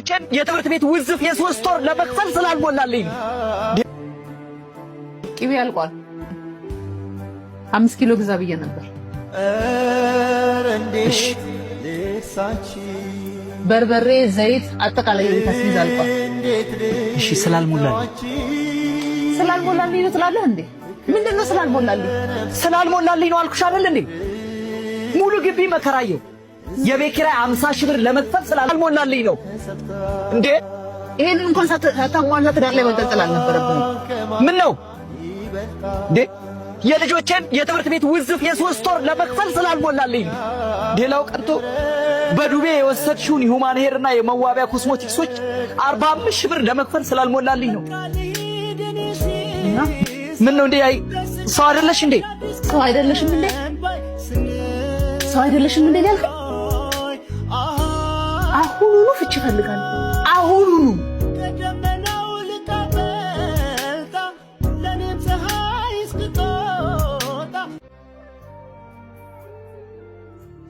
የልጆቼን የትምህርት ቤት ውዝፍ የ3 ወር ለመክፈል ስላልሞላልኝ ነው። ቅቤ አልቋል። 5 ኪሎ ግዛ ብዬ ነበር። እሺ። በርበሬ፣ ዘይት፣ አጠቃላይ የቤት አስቤዛ አልቋል። እሺ፣ ስላልሞላልኝ። ስላልሞላልኝ ነው ትላለህ እንዴ? ምንድን ነው ስላልሞላልኝ? ስላልሞላልኝ ነው አልኩሽ አይደል እንዴ? ሙሉ ግቢ መከራየው የቤት ኪራይ 50 ሺህ ብር ለመክፈል ስላልሞላልኝ ነው እንዴ? ይሄንን እንኳን ሳታሟላ ትዳር ላይ መንጠልጠል አልነበረብህም። ምን ነው እንዴ? የልጆቼን የትምህርት ቤት ውዝፍ የ3 ወር ለመክፈል ስላልሞላልኝ ነው። ሌላው ቀርቶ በዱቤ የወሰድሽውን human hair እና የመዋቢያ ኮስሞቲክሶች 45 ሺህ ብር ለመክፈል ስላልሞላልኝ ነው። ምን ነው እንዴ? አይ ሰው አይደለሽ እንዴ? ሰው አይደለሽም እንዴ? ሰው አይደለሽም እንዴ ያልከኝ? አሁኑኑ ፍቺ እፈልጋለሁ። አሁኑኑ።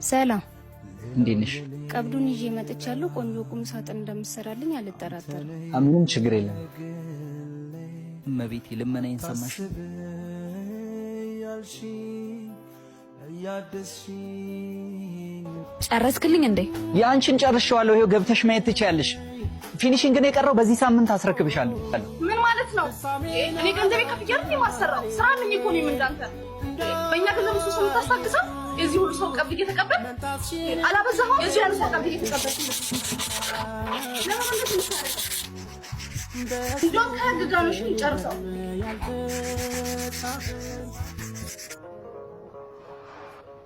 ሰላም። እንዴት ነሽ? ቀብዱን ይዤ መጥቻለሁ። ቆንጆ ቁም ሳጥን እንደምትሰራልኝ አልጠራጠርም። ምንም ችግር የለም። እመቤቴ ልመናዬን ሰማሽ? ጨረስክልኝ እንዴ? የአንቺን ጨርሼዋለሁ። ይኸው ገብተሽ ማየት ትችያለሽ። Finishing ነው የቀረው። በዚህ ሳምንት አስረክብሻለሁ። ምን ማለት ነው? እኔ ገንዘቤ ከፍዬ አይደል የማሰራው? ስራ አለኝ እኮ እኔም እንዳንተ። በእኛ ገንዘብ እሱ ሰው የምታስታግሰው፣ የዚህ ሁሉ ሰው ቀብድ እየተቀበል አላበዛኸውም? የዚህ ሁሉ ሰው ቀብድ እየተቀበል ለምን እንደዚህ የምታደርገው? እንደውም ከህግ ጋር ነው እሺ የምጨርሰው።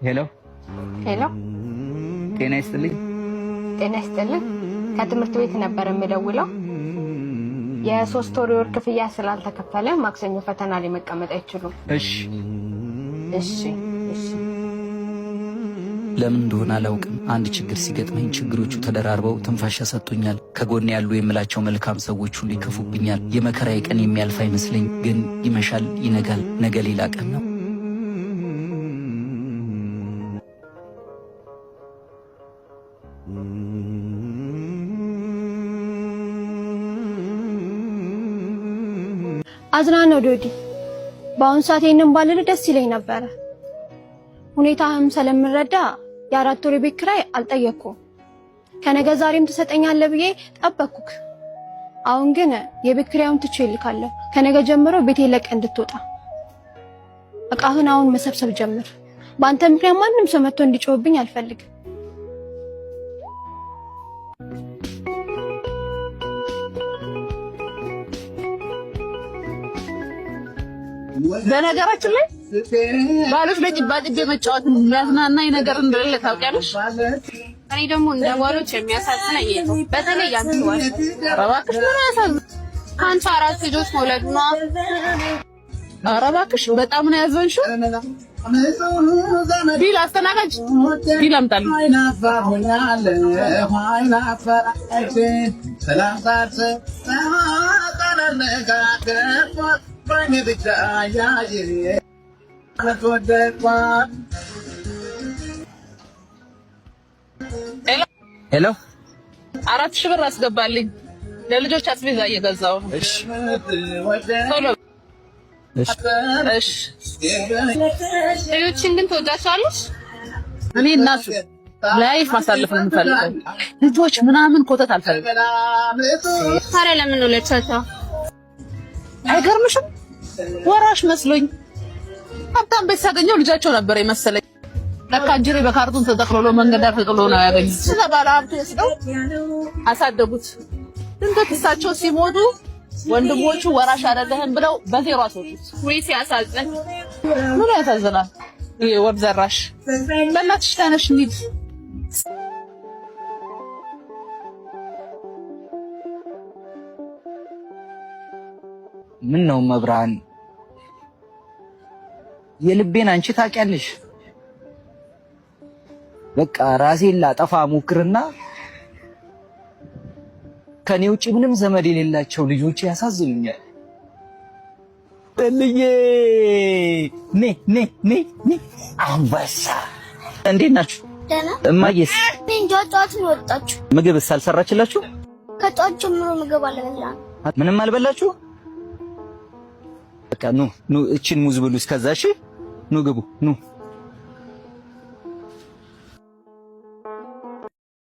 ሄሎ። ሄሎ። ጤና ይስጥልኝ። ጤና ይስጥልኝ። ከትምህርት ቤት ነበር የምደውለው። የ3 ወር የወር ክፍያ ስላልተከፈለ ማክሰኞ ፈተና ላይ መቀመጥ አይችሉም። እሺ። እሺ። ለምን እንደሆነ አላውቅም። አንድ ችግር ሲገጥመኝ ችግሮቹ ተደራርበው ትንፋሽ ያሰጡኛል። ከጎን ያሉ የምላቸው መልካም ሰዎች ሁሉ ይከፉብኛል። የመከራዬ ቀን የሚያልፍ አይመስለኝ፣ ግን ይመሻል፣ ይነጋል። ነገ ሌላ ቀን ነው። አዝናነው ዶዲ። በአሁኑ ሰዓት ይህንን ባልል ደስ ይለኝ ነበረ። ሁኔታህም ስለምረዳ የ4 ወር የቤት ኪራይ አልጠየቅኩም። ከነገ ዛሬም ትሰጠኛለህ ብዬ ጠበቅኩክ። አሁን ግን የቤት ኪራዩን ትቼ እልካለሁ። ከነገ ጀምሮ ቤቴ ለቀህ እንድትወጣ፣ እቃህን አሁን መሰብሰብ ጀምር። በአንተ ምክንያት ማንም ሰው መጥቶ እንዲጮህብኝ አልፈልግም። በነገራችን ላይ ባሎች ላይ ጭባጭቤ መጫወት የሚያዝናናኝ ነገር እንደሌለ ታውቂያለሽ። እኔ ደግሞ እንደ ባሎች የሚያሳዝነኝ ይሄ ነው። በተለይ ያንቺ ባል። ኧረ እባክሽ፣ ምን ያሳዝን? ከአንቺ አራት ልጆች መውለዱ ነዋ። ኧረ እባክሽ፣ በጣም ነው ያዘንሽው። Bill አስተናጋጅ፣ bill አምጣልኝ። ሄሎ። 4,000 ብር አስገባልኝ፣ ለልጆች አስቤዛ እየገዛሁ ነው። እሺ። ቶሎ። እሺ። እሺ። ልጆችን ግን ትወዳቸዋለሽ? እኔ እናቱ life ማሳለፍ ነው የምፈልገው። ልጆች ምናምን ኮተት አልፈልግም። ታዲያ ለምን ወለድሻቸው? አይገርምሽም? ወራሽ መስሎኝ ሀብታም ቤት ሳገኘው ልጃቸው ነበር የመሰለኝ። ለካ እንጅሬ በካርቱን ተጠቅልሎ መንገድ ዳር ተጥሎ ነው ያገኙት። ስለ ባለ ሀብቱ ወስደው አሳደጉት። ድንገት እሳቸው ሲሞቱ ወንድሞቹ ወራሽ አይደለህም ብለው በዜሮ አስወጡት። ውይ ሲያሳዝን። ምን ያሳዝናል? ይሄ ወፍ ዘራሽ። በእናትሽ ተነሽ እንሂድ። ምን ነው መብርሃን፣ የልቤን አንቺ ታውቂያለሽ። በቃ ራሴን ላጠፋ ሞክርና ከኔ ውጭ ምንም ዘመድ የሌላቸው ልጆች ያሳዝኑኛል። እልዬ፣ ኔ ኔ ኔ ኔ አንበሳ፣ እንዴት ናችሁ? ደህና። እማዬስ? እንጃ፣ ጠዋት ነው የወጣችሁ። ምግብስ አልሰራችላችሁ? ከጧት ጀምሮ ምግብ አልበላንም። ምንም አልበላችሁ? በቃ ኑ ኑ፣ እቺን ሙዝ ብሉ እስከዛ። እሺ ኑ ግቡ ኑ።